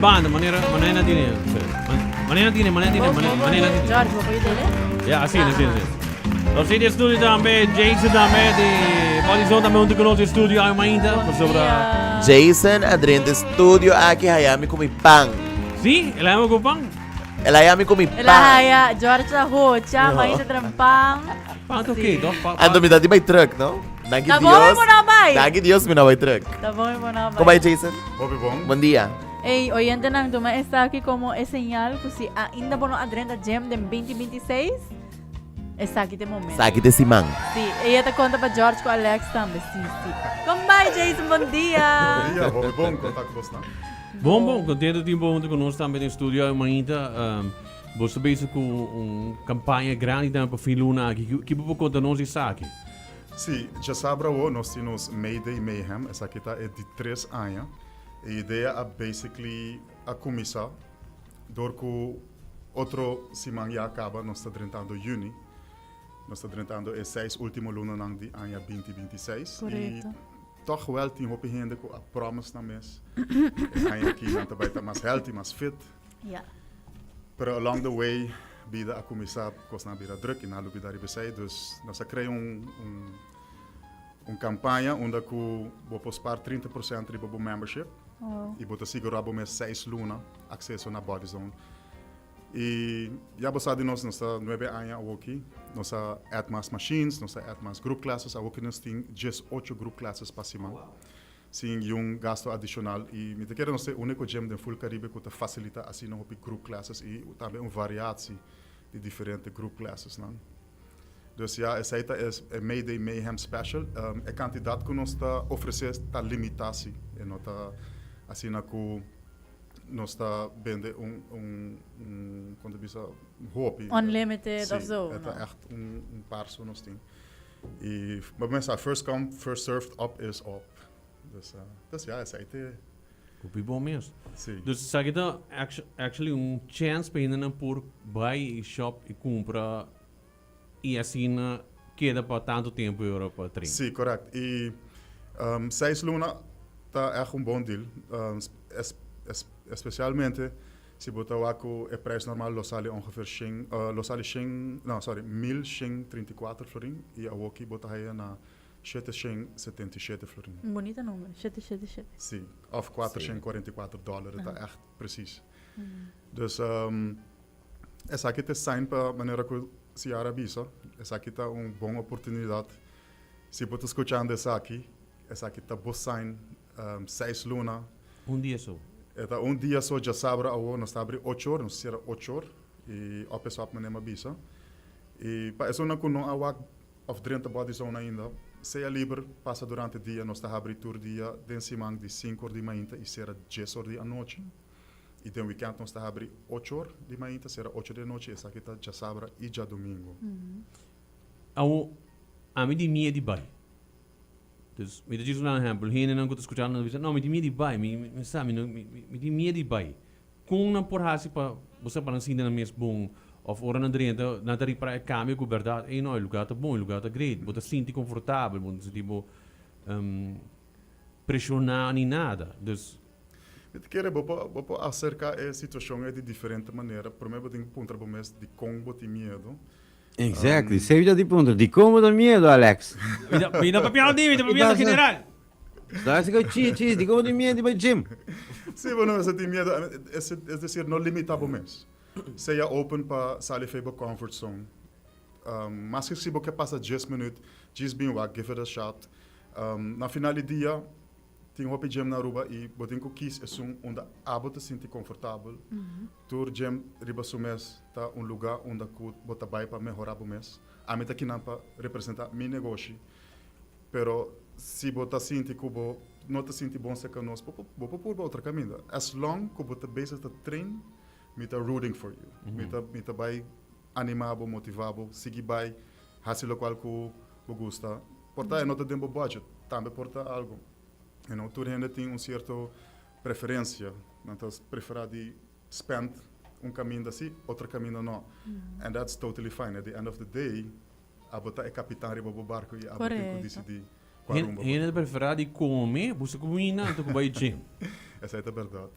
Banda, manera, manera na tine. Manera na tine, manera na tine, manera, manera na tine. George, bo pode dele? Ja, asina, asina, asina. Nos zit in studio tambe, Jason tambe, di Body Zone tambe hunto con nos in studio ay mainta, Bon pasobra. dia. Jason a drenta studio aki haya mi ku mi pan. Sí, el a haya ku pan. El a haya mi ku mi El a pan. haya George ta hocha, No. mainta tren pan. Pan ta oké, toch? Pa, pa. Anto mi ta di bai truck, no? Danki Ta bon Dios. mi bo no bai. Danki Dios mi no bai truck. Ta bon mi bo no bai. Kon bai Jason? Hopi bon. Bon dia. Ey, oyentenan, tuma esaki como e señal cu si ainda bo no a drenta gym den 2026, esaki ta e momento. Esaki ta e siman. Si, ella ta conta pa George cu Alex tambe, si, si. Con bai Jason, bon dia. Bon dia, hopi bon, con ta cu bosnan? Bon, bon, contento tin bo hunto cu nos tambe den studio awe mainta. Bo ta bezig cu un campaña grandi tambe pa fin luna aki. Ki bo por conta nos di esaki? Sí, djasabra awo nos tin nos May Day Mayhem, esaki ta e di tres aña. E idea a basically a cuminsa dor cu otro siman ya caba nos ta drentando juni, nos ta drentando e seis ultimo lunanan di aña 2026 y toch wel tin hopi hende cu a promise nan mes e aña aki nan ta bay ta mas healthy, mas fit. Pero along the way bida a cuminsa, cosnan a bira druk y nan a lubida riba esey, dus nos a crea un un campaña unda cu bo por spaar 30% riba bo membership y bo ta sigura bo mes seis luna acceso na Body Zone. Y ya bo sa di nos, nos ta nuebe aña awoki, nos a add mas machines, nos a add mas group classes, awoki nos tin 18 group classes pa siman. Sin yun gasto adicional y mi ta kere nos ta e unico gym den full Caribe cu ta facilita asina hopi group classes y tambe un variatie di diferente group classesnan. Dus ya esey ta e May Day Mayhem Special. E cantidad cu nos ta ofrece ta limita si, e no ta asina cu nos ta bende un un un con ta bisa hopi. Unlimited of zo, Si, e ta no. echt un par so nos tin. Y bo mester sa first come first served up is up. Dus dus ya esei te. Hopi bon mes. Si. Dus esaki ta actually un chance pa hendenan por bai y shop y cumpra y asina keda pa tanto tempo y ora pa train. Si, correct. Y seis luna ta echt un bon deal. Especialmente Si bo ta wak ku e prijs normal lo sali ongeveer shen, lo sali shen, no sorry, 1134 florin i awoki bo ta haya na 777 florin. Un bunita number, shete shete shete. Si, of 444 dollar, e ta echt precies. Dus esaki ta e sign pa manera ku Ciara a bisa, esaki ta un bon oportunidad. Si bo ta skuchando esaki, esaki ta bo sign, seis luna. Un dia so. E ta un dia so djasabra awor nos ta abri ocho or, nos ta sera ocho or y op es op manera mi a bisa. Y pa esunnan cu no a wak of drenta Body Zone ainda, sea liber pasa durante dia, nos ta habri tur dia den siman di sinku or di mainta y sera dies or di anochi. Y den weekend nos ta habri ocho or di mainta sera ocho di anochi, esaki ta djasabra y djadumingo. Awor ami di mie di bai. Dus mi ta djis un ehempel, hendenan ku ta skucha nan ta bisa, no, mi tin miedu di bai, mi mi sa, mi no, mi mi tin miedu di bai. Kon nan por hasi pa bo sa pa nan sinti nan mes bon? Òf ora nan drenta, nan ta ripara e kambio ku bèrdat, ey no, e lugá ta bon, e lugá ta great, bo ta sinti konfortabel, bo no ta sinti bo preshoná ni nada. Dus. Mi ta kere bo por bo por aserká e situashon ei di diferente manera. Promé bo tin ku puntra bo mes dikon bo tin miedu. Exactly. Sebi ta di puntra, dikon bo ta miedu, Alex? Mi no papia di mi, ta papia general. Ta hasi ku chi, chi, dikon bo tin miedu di bai gym? Si bo no mester tin miedu, es es desir, no limita bo mes. Sea open pa sali for bo comfort zone. Maske si bo ke pasa dies minüt, djis bin wak, give it a shot. Na final di dia, Tin hopi gym na Aruba y bo tin cu kies esun unda abo ta sinti comfortabel. Tur gym riba su mes ta un luga unda cu bo ta bay pa mehora bo mes. Ami ta kinan pa representa mi negoshi, pero si bo ta sinti cu bo no ta sinti bon cerca nos, bo bo por purba otro caminda. As long cu bo ta bezig ta train, mi ta rooting for you. Mi ta mi ta bay anima bo, motiva bo, sigui bay haci locual cu bo gusta. Por ta e no ta den bo budget, tambe por ta algo. You know, tur hende tin un cierto preferencia. Nan ta prefera di spend un caminda si, otro caminda no. And that's totally fine. At the end of the day, abo ta e capitan riba bo barco y abo tin cu dicidi cua rumbo bo Hende ta prefera di come, busca cuminda anto cu bay gym. Esey ta berdad.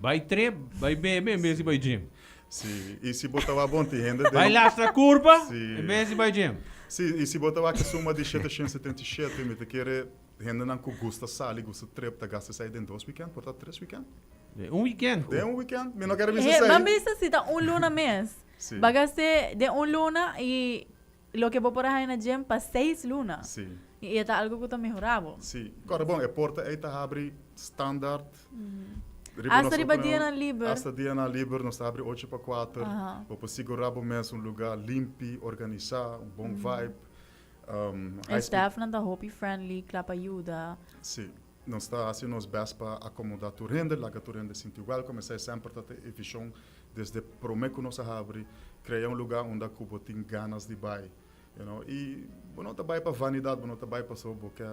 Bay trip, bay bebe en bes di bay gym. Si, y si bo ta wak bon tin hende den. Bay lastra curpa en bes di bay gym. Si, y si bo ta wak e suma di 777, mi ta kere hendenan cu gusta sali, gusta trip, ta gasta esey den dos weekend, por ta tres weekend. Den un weekend. Den un weekend, mi no kere bisa esey. Ban bisa si ta un luna mes. Si. Ba gast'e den un luna y loke bo por a haña na gym pa seis luna. Si. Y e ta algo cu ta mehora bo. Si. Kòrda bon, e porta ey ta habri standaard. Riba Hasta riba dianan liber. Hasta dianan liber nos ta habri ocho pa kuater. Bo por sigurá bo mes un lugá limpi, organisá, un bon vibe. E staffnan ta hopi friendly, kla pa yuda. Si. Nos ta hasi nos best pa akomodá tur hende, laga tur hende sinti wèlkom. Esei semper ta e vishon desde promé ku nos a habri, krea un lugá unda ku bo tin ganas di bai. You know, i bo no ta bai pa vanidat, bo no ta bai pasobra bo ke,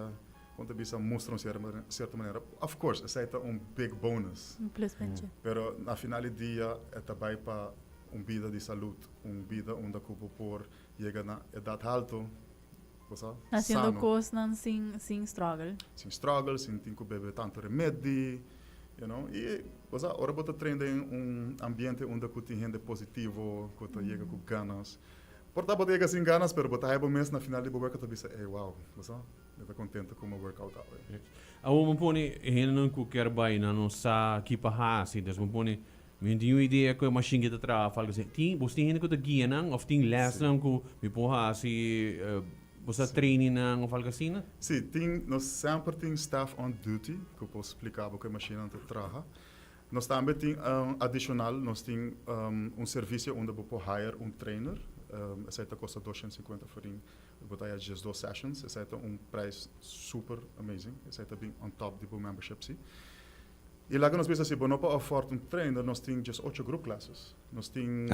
kon ta bisa, mustra un sierto manera. Of course, esei ta un big bonus. Un pluspuntje. Pero na final di dia e ta bai pa un bida di salud, un bida unda ku bo por yega na edat halto, bo sa, Haciendo sano. kosnan sin, sin struggle. Sin struggle, sin tin ku bebe tantu remedi, you know. I, bo sa, ora bo ta train den un ambiente unda ku tin hende positivo, ku ta yega ku ganas, Por ta bo ta yega sin ganas, pero bo ta haya bo mes na final di bo workout ta bisa, ey wow, bo sa, mi ta contento cu mi workout awe. Awor bo pone e hendenan cu kier bay nan no sa ki pa haci, dus bo pone, mi no tin un idea cu e machine ki ta traha of algo asina. Tin, bo tin hende cu ta guia nan of tin lesnan cu mi por haci, bo sa training nan of algo asina? Si, tin, nos semper tin staff on duty cu por splica bo cu e machine nan ta traha. Nos tambe tin adicional, nos tin un servicio unda bo por hire un trainer, esey ta costa 250 florin, bo ta haya 12 sessions, esey ta un prijs super amazing, esey ta bin on top di bo membership si. Y laga nos bisa si bo no por afford un trainer, nos tin 18 group classes, nos tin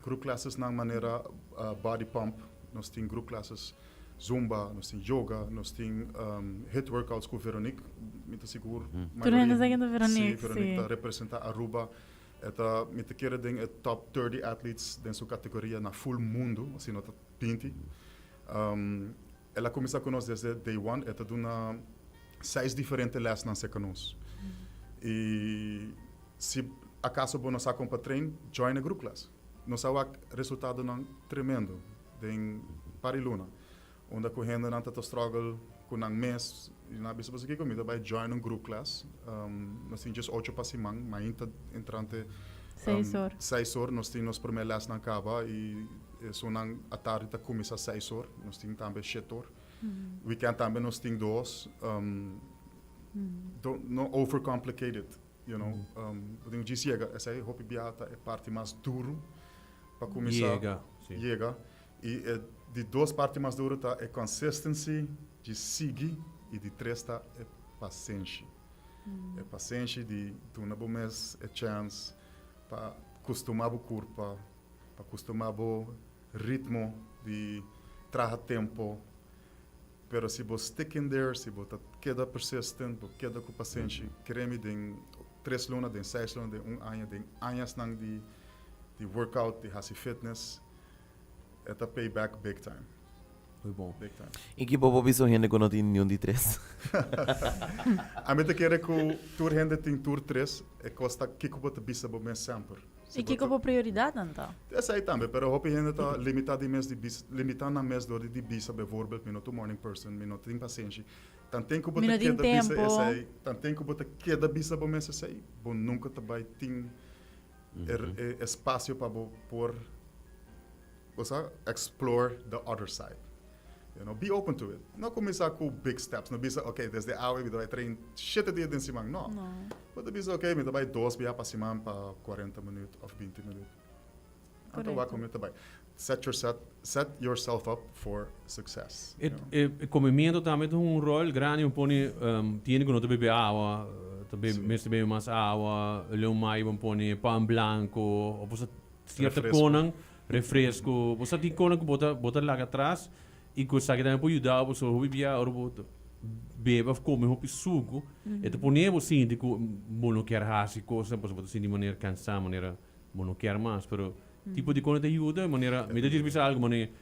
group classes nan manera body pump, nos tin group classes Zumba, nos tin yoga, nos tin hit workouts cu Veronique, mi ta sigur Tur hende sa ken ta Veronique, si. Veronique ta representa Aruba, e ta, mi ta kere den e top 30 athletes den su categoria na full mundo, si no ta 20. El a cuminsa cu nos desde day one, e ta duna seis diferente lesnan cerca nos. Y si acaso bo no sa con pa train, join e group class. Nos a wak resultadonan tremendo. Den par di luna, unda ku hendenan ta ta struggle ku nan mes i nan a bisa pasobra kiko mi ta bai join un group class. Nos tin djes ocho pa siman, mainta entrante Seis or. 6 or nos tin nos prome lesnan kaba i esunnan atardi ta kuminsá 6 or, nos tin tambe shete or. Weekend tambe nos tin dos. Don't no overcomplicate it, you know. Bo tin ku djis yega, esei hopi biaha ta e parti mas duru. Pa kuminsá Yega, sí. yega. I e di dos parti mas duro ta e consistency di sigui i di tres ta e pasenshi. E pasenshi di duna bo mes e chance pa kustumá bo kurpa, pa kustumá bo ritmo di traha tempo. Pero si bo stick in there, si bo ta keda persistent, bo keda ku pasenshi, kere mi den tres luna, den seis luna, den un aña, den añasnan di di workout, di hasi fitness, e ta pay back big time. Muy bon. Big time. I ki bo por bisa un hende ku no tin niun di tres? Ami ta kere ku tur hende tin tur tres, e kos ta kiko bo ta bisa bo mes semper. I kiko bo prioridatnan ta? Esei tambe, pero hopi hende ta limita di mes di bisa, limita nan mes dor di di bisa bijvoorbeeld mi no ta un morning person, mi no tin pasenshi. Tanten ku bo Mi ta no tin keda bisa tempo. esei, tanten ku bo ta keda bisa bo mes esei, bo nunka ta bai tin e e espasio pa bo por, bo sa, explore the other side. You know, be open to it. No kuminsá ku big steps, no bisa okay desde awe mi ta bai train shete dia den siman, no. No. Bo ta bisa okay mi ta bai dos bia pa siman pa cuarenta minuut of binti minuut. Anto wak Correcto. kon mi ta bai. Set your set, set yourself up for success. E, You know. e, e comimiento tambe ta un rol grandi. Un pone um, tiene ku no ta bebe awa, ta bebe, Sí. mester bebe mas awa, leon mai bon pone pan blanco, of bo sa cierto Refresco. konan, refresco. Bo sa tin konan ku bo ta, bo ta laga atras y ku esaki tambe por yuda bo, so hopi bia ora bo ta bebe of come hopi suku, e ta pone bo sinti ku bo no kier hasi kosnan pasobra bo ta sinti manera kansa, manera bo no kier mas, pero tipo di konan ta yuda, manera, mi ta djis bisa algo manera.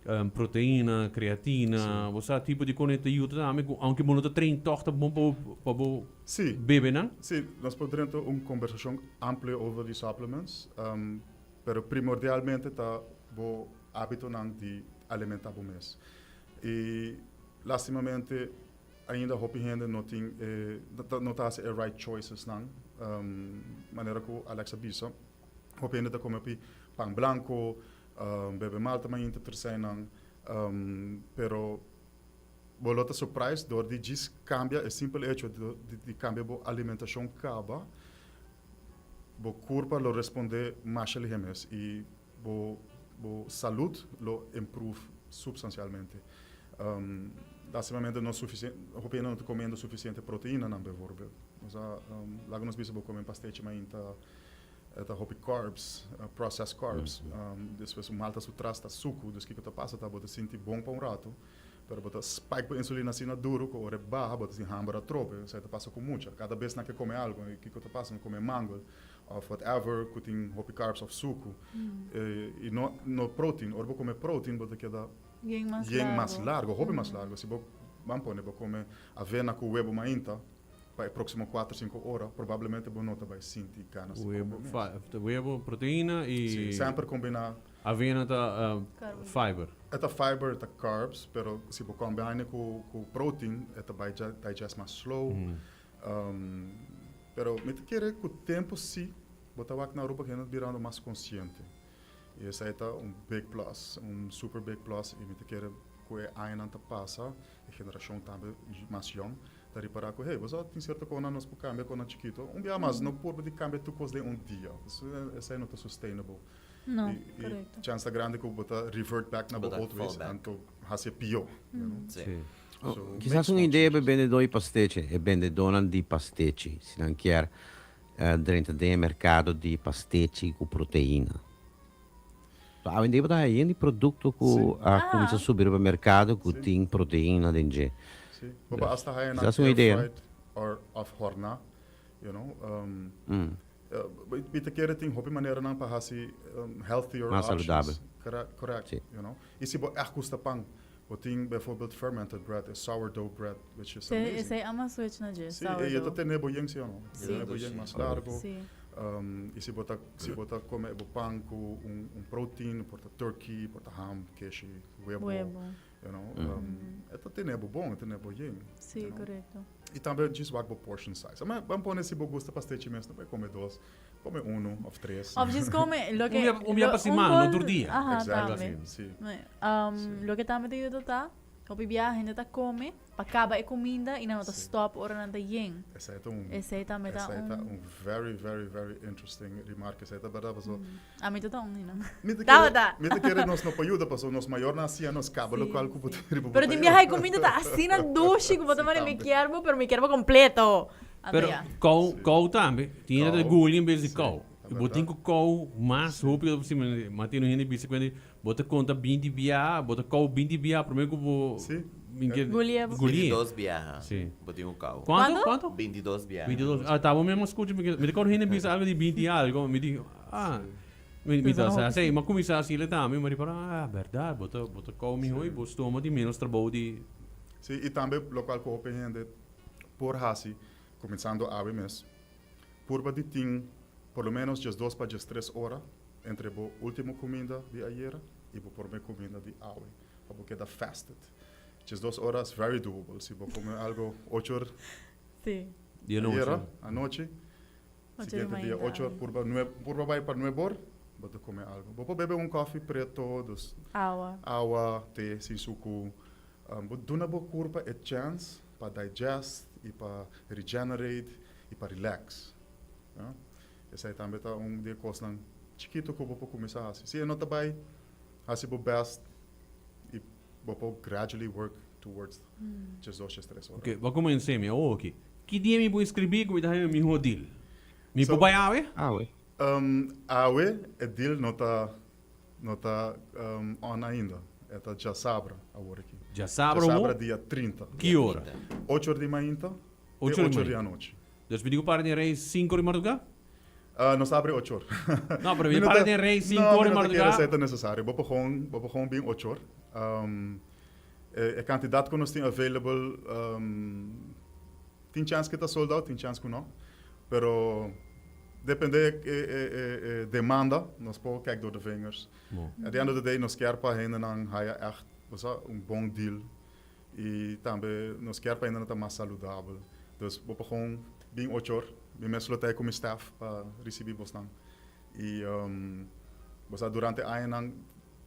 Proteina, creatina, bo sa tipo di kone ta yuda tambe ku aunke bo no ta train tòg ta bon pa bo pa bo Sí. bebe nan. Sí, nos por drenta un kombersashon amplio over di supplements, pero primordialmente ta bo hábitonan di alimentá bo mes. I lastimamente ainda hopi hende no tin e no ta hasi e right choicesnan, manera ku Alex a bisa, hopi hende ta kome hopi pan blanko, Bebe malta mainta tersei nan, pero bo lo ta surprise dor di djis cambia e simpel hecho di cambia bo alimentacion caba, bo curpa lo responde masha lihe mes y bo bo salud lo improve substancialmente. Lastimamente no suficiente, hopi hende no ta comiendo suficiente proteinanan bijvoorbeeld. Osea, laga nos bisa bo come un pastechi mainta. E ta hopi carbs, processed carbs. Despues un malta su tras ta suku, dus kiko ta pasa ta bo ta sinti bon pa un rato, pero bo ta spike bo insulina asina duru ku ora e baha bo ta sinti hamber atrobe. Esei ta pasa ku mucha. Kada bes nan ke kome algu, i kiko ta pasa? Nan kome mangel òf whatever ku tin hopi carbs òf suku. I no no protein. Ora bo kome protein bo ta keda Yen mas yen mas largo. largo, hopi mas largo. Si bo ban pone bo kome avena ku webo mainta, Pa e próksimo kuater, sinku ora, probablemente bo no ta bai sinti ganas di Webo, kome mes. fa, webo, proteina i. Sí, semper kombiná. Avena ta fiber. E ta fiber, e ta carbs, pero si bo kombiná ku ku protein, e ta bai digest mas slow. Pero mi ta kere ku tempu sí, bo ta wak na Aruba hende ta birando mas konsiente. I esei ta un big plus, un super big plus, i mi ta kere ku e añanan ta pasa, e generashon tambe mas yong, Ta ripará ku, hey, bo sa tin sierto kosnan nos por kambia kosnan chikito. Un bia mas, no por di kambia tur kos den un dia. Esei no ta sustainable. No, I korekto. chans ta grandi ku bo ta revert back na bo Bo ta old ways fall back. anto hasi e pió, you know. Sí. Sí. So, make Kisas un small idea pa e changes. bendedó di pastechi, e bendedónan di pastechi, si nan kier drenta den e merkado di pastechi ku proteina. Awendia bo ta haya yen di produkto ku a kuminsá subi riba merkado ku tin proteina den dje. Sí, bo por asta haya nan Kisas un idea, no? air fried or of horná, you know. Mi ta kere tin hopi maneranan pa hasi healthier Mas options. saludabel. Correct, correct, Sí. you know. I si bo ègt gusta pan, bo tin bijvoorbeeld fermented bread, e sourdough bread, which is Sí, amazing. esei ama switch na dje, Sí, e ta sourdough. tene bo yen, sí o no? E Sí. tene bo yen mas largo. Sí. I si bo ta si bo ta come e bo pan cu un un protein, por ta turkey, por ta ham, keshi, webo, Webo. you know, e ta tene bo bon, e tene bo yen. Sí, you know. correcto. I tambe djis wak bo portion size. Ma ban pone si bo gusta pastechi mes, no bay come dos, come uno of tres. Of djis come loke Un bia un bia lo pa un siman, no bol tur dia. Aha, Exactly, tambe. sí. Um, loke tambe ta yuda ta, hopi biaha hende ta come Pa kaba e kuminda i nan no ta stòp ora nan ta yen. Esei ta un Esei tambe ta esei ta un. un very very very interesting remark esei ta berdad paso Ami ta ta un di nan. mi ta kere Tabata. mi ta kere nos no por yuda paso nos mayornan a siña nos kaba Sí, lokual ku bo sí. ta riba bo Pero ta tin yuda. biaha e kuminda ta asina dushi ku bo ta Sí manda mi tambe. kier bo pero mi kier bo kompleto. Anto Pero ya. kou kou tambe tin hende ta Kou, guli en bes di sí, kou. ta Bo tin berdad. ku kou mas hopi ku posibel. Ma tin un hende bisa ku hende Bo ta konta 20 biaha, bo ta kou 20 biaha promé ku bo Sí. Gulie. Gulie. 22 biaha. Sí. Bo tin un kou. Kuantu? Kuantu? Kuantu? 22 biaha. 22. Ah, ta bo mesmo skucha mi mi ta kòrda hende bisa algu di 20 i algu. Mi di, ah, mi mi ta sa esei. Mi a kuminsá hasiel tambe, mi a ripará, ah, bèrdat, bo ta bo ta kou mihó i bo stoma tin ménos trabou di. Sí, i tambe lokual ku hopi hende por hasi, kuminsando awe mes, purba di tin por lo ménos diesdos pa diestres ora Entre bo ultimo cuminda di ayera y bo prome cuminda di awe pa bo keda fasted. 12 ora is very doable. Si bo come algo ocho or Sí. Di anochi. ayera, anochi, Ocho di siguiente dia mainta. ocho or purba nue, purba bay pa nuebe or, bo ta come algo. Bo por bebe un koffie preto, dus Awa. awa, te sin sucu. Bo duna bo curpa e chance pa digest y pa regenerate y pa relax. Ya. Esei tambe ta un di e kosnan chikito ku bo por kuminsá hasi. Si e no ta bai, hasi bo bèst i bo por gradually work towards 12, 13 ora. Oke, bo a kumins'é mi awor aki. Ki dia mi por inskribí ku mi ta haña mi mihó deal? Mi por bai awe? Awe. Awe e deal no ta no ta on ainda. E ta djasabra awor aki. Djasabra awor? Djasabra dia 30. Ki ora? Ocho or di mainta te Ocho or di ocho or di mainta. anochi. Dus mi di ku para den rei sinku or di mardugá? Nos ta abri 8 or. No, pero mi para den rei 5 or di No, mi no ta madrugá. kere esei ta nesesario. Bo por gewoon, bo por gewoon bin 8 or. E kantidat ku nos tin available, tin chans ku ta sold out, tin chans ku no. Pero depende e e e demanda, nos por kijk door de vingers. At the end of the day nos kier pa hendenan haya ègt, bo sa, un bon deal. I tambe nos kier pa hendenan ta mas saludabel. Dus bo por gewoon bin 8 or. Mi mes lo ta ei ku mi staff pa risibí bosnan. I bo sa durante añanan,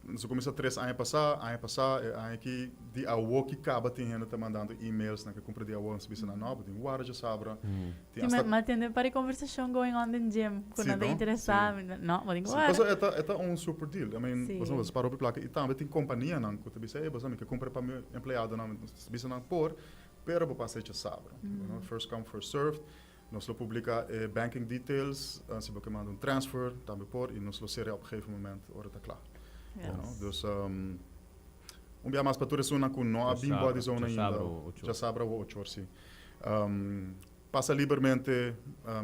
nos a kuminsá 3 aña pasá, aña pasá, e aña aki di awo ki kaba tin hende ta mandando emails nan ke kumpra di awo, nos a bisa nan no, bo tin warda djasabra. Tin hasta. Mi a tende un par di conversacion going on den gym cu nan ta interesa. No, bo tin cu warda. Pasobra e ta un super deal. I mean, bo ta spara hopi placa. Y tambe tin companianan cu ta bisa, ey, bo sa mi ke cumpra pa mi empleadonan. Nos ta bisa nan por, pero bo pasa e djasabra. First come, first served. Nos lo publica e banking details, si bo ke manda un transfer, tambe por. Y nos lo cera op gegeven moment ora ta cla. Dus, un bia mas pa tur esunnan cu no a bin Body Zone ainda. Djasabra ocho or, si. Pasa libermente,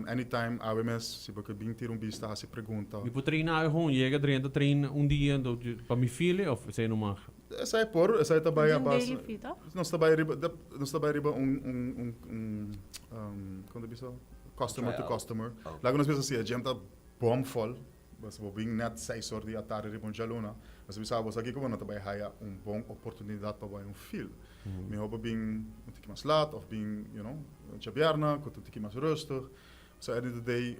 anytime, awe mes, si bo ke bin tira un bista, hasi pregunta. Mi por train awe hon, yega drenta train un dia anto pa mi feel of esei no mag? Esei por, esei ta bai a base. Daily fee toch? Nos ta bai riba, nos ta bai riba un, un, un, un, kon ta bisa? Customer to customer. Laga nos bisa si e gym ta bomvol, Bo bo bin net seis or di atardi riba un djaluna, bo sa bisa bo sa kiko bo no ta bai haya un bon oportunidat pa bai un fil. Mihó bo bin un tiki mas lat òf bin you know djabièrnè ku ta un tiki mas rustig. So at the end of the day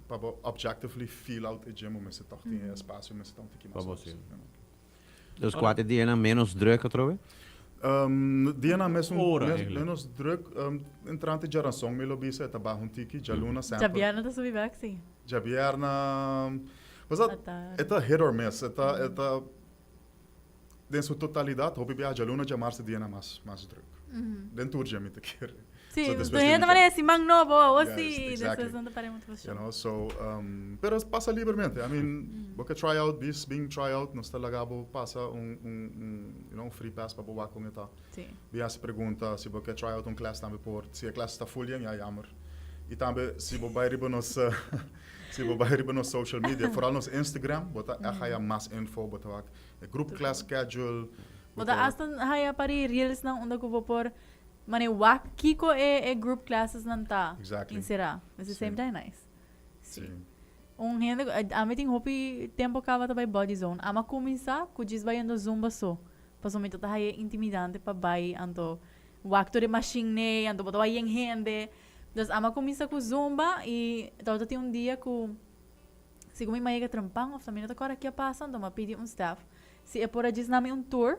pa bo objectively feel out e gym bo mester tòg tin e espasio mester ta un tiki mas los. Dus kuater dianan menos druk atrobe? Dianan mesun Ora, eigenlijk. menos druk entrante djaranson mi lo bisa e ta baha un tiki, djaluna semper. Djabièrnè ta subi bèk si. Djabièrnè, pues e ta hit or miss, e ta e ta den su totalidat hopi biaha djaluna djamars ta dianan mas mas druk. Den tur dje mi ta kere. Sí, So, despues tu di hende weekend. manera siman nobo, o Yes, sí, exactly. despues no ta pare mucho You know, so, pero pasa libermente. I mean, bo ke try out, bis bin try out, nos ta laga bo pasa un, un, un, you know, un free pass pa bo wak kon e ta. Sí. Bin hasi pregunta, si bo ke try out un klas tambe por, si e klas ta full yen, ya jammer. I tambe si bo bai riba nos, si bo bai riba nos social media, vooral nos Instagram, bo ta echt haya mas info, bo ta wak e group class schedule, Bo ta hasta haya pari reelsnan unda ku bo por Mane wak kiko e e group classes nan ta Exactly. insera. It's the same Sí. time nice. Sí. Sí. Un hende ku ami tin hopi tempo kaba ta bai Body Zone. Ami a kuminsá ku djis bayendo zumba so. Pasobra mi ta ta haye intimidante pa bai anto wak tur e machine nei anto bo ta wak yen hende. Dus ami a kuminsá ku zumba i tabata tin un dia ku segun mi m'a yega trempan of ta mi no ta kòrda ke a pasa anto m'a pidi un staff si e por a djis nami un tour.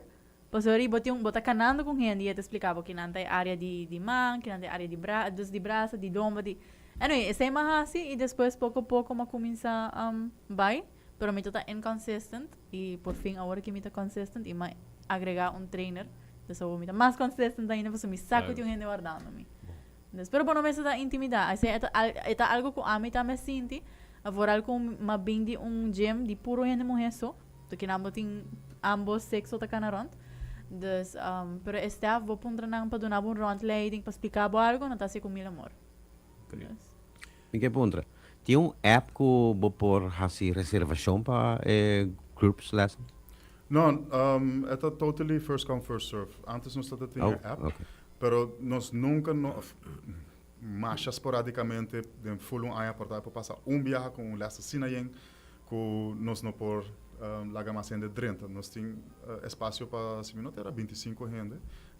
Pasobra ri bo tin un, bo ta kanando ku un hende i e ta splika bo kinan ta e área di di man, kinan ta e área di bra, dus di brasa, di lomba, di. Anyway, esei m'a hasi i despues poko poko m'a kuminsá bai, pero mi ta ta inconsistent i por fin awor ki mi ta consistent i m'a agregá un trainer, dus awor mi ta mas consistent ainda pasobra mi sa ku tin un hende wardando mi. Dus, pero bo no mester ta intimidá, esei e ta al, e ta algu ku ami tambe sinti, vooral ku m'a bin di un gym di puro hende muhé so. Tokinan bo tin ambos sexo ta cana rond. Dus, pero e staff bo puntra nan pa duna bo un rondleiding pa splica bo algo, nan ta haci cu mil amor. Dus. Mi ke puntra, tin un app ku bo por hasi reservashon pa e groups lesson? No, e ta totally first come first serve. Antes nos tabata tin e app, pero nos nunca no, masha sporadicamente den full un aña por ta por pasa un biaha cu un les asina yen cu nos no por laga mas hende drenta. Nos tin espacio pa, si mi no ta era, 25 hende,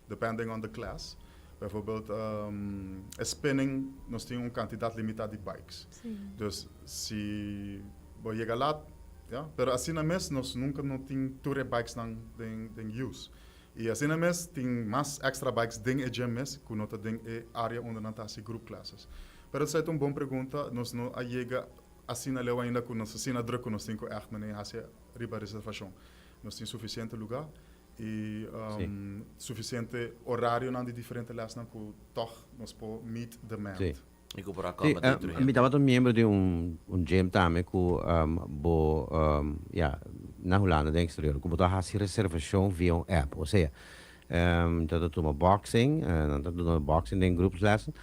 depending on the class. Bijvoorbeeld e spinning nos tin un cantidad limita di bikes. Dus si bo yega laat, ya, pero asina mes nos nunca no tin tur e bikesnan den use. Y asina mes tin mas extra bikes den e gym mes cu no ta den e area unda nan ta haci group classes. Pero esey ta un bon pregunta, nos no a yega asina leu ainda cu nos asina druk cu nos tin cu echt manera haci riba reservacion. Nos tin suficiente lugar y suficiente horarionan di diferente lesnan cu toch nos por meet demand. Y cu por Sí, acomodate tur mi hende. tabata un miembro di un un gym tambe cu bo ya na Hulanda den exterior cu bo ta haci reservacion via un app. Osea, mi ta tuma boxing, nan ta duna boxing den groepslessen.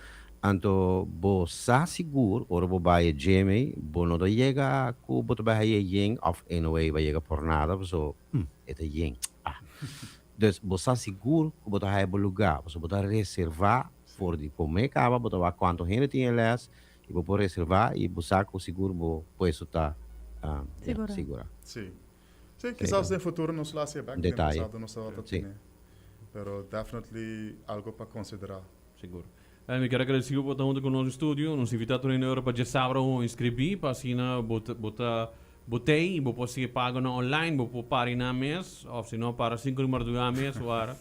Anto bo sa sigur ora bo bai e gym ei bo no ta yega ku bo ta bai haye yen of anyway bo a yega por nada paso e ta yen ah. Dus bo sa sigur ku bo ta haya bo luga paso bo ta reserva for di prome kaba bo ta wak kuantu hende tin e les i bo por reserva i bo sa ku sigur bo puesto ta Sigura. sigura. Sí. Sí, kisas den futuro nos lo haci e bek, den Detaye. pasado nos tabata Sí. tene. Pero definitely algo pa considera. Sigur. Mi kier agradeci bo pa ta hunto cu nos den studio. Nos invita tur hende ora pa djesabra ho inscribi pa asina bo ta bo ta bo tey y bo por haci e pagonan online. Bo por para nan mes of si no para cinco di marduga mes wara.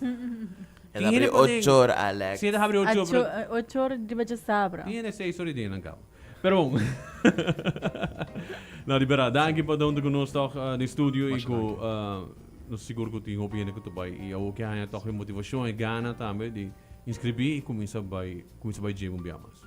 E ta habri ocho or, Alex. Si e ta habri ocho or, pero Ocho or riba djesabra. Tin hende seis or di dia nan caba. Pero bon. No, di berdad, danki pa ta hunto cu nos toch den studio y cu nos sigur cu tin hopi hende cu ta bay y awor ke haña toch e motivacion, e gana tambe di inscribi y cuminsa bay, cuminsa bay gym un bia mas.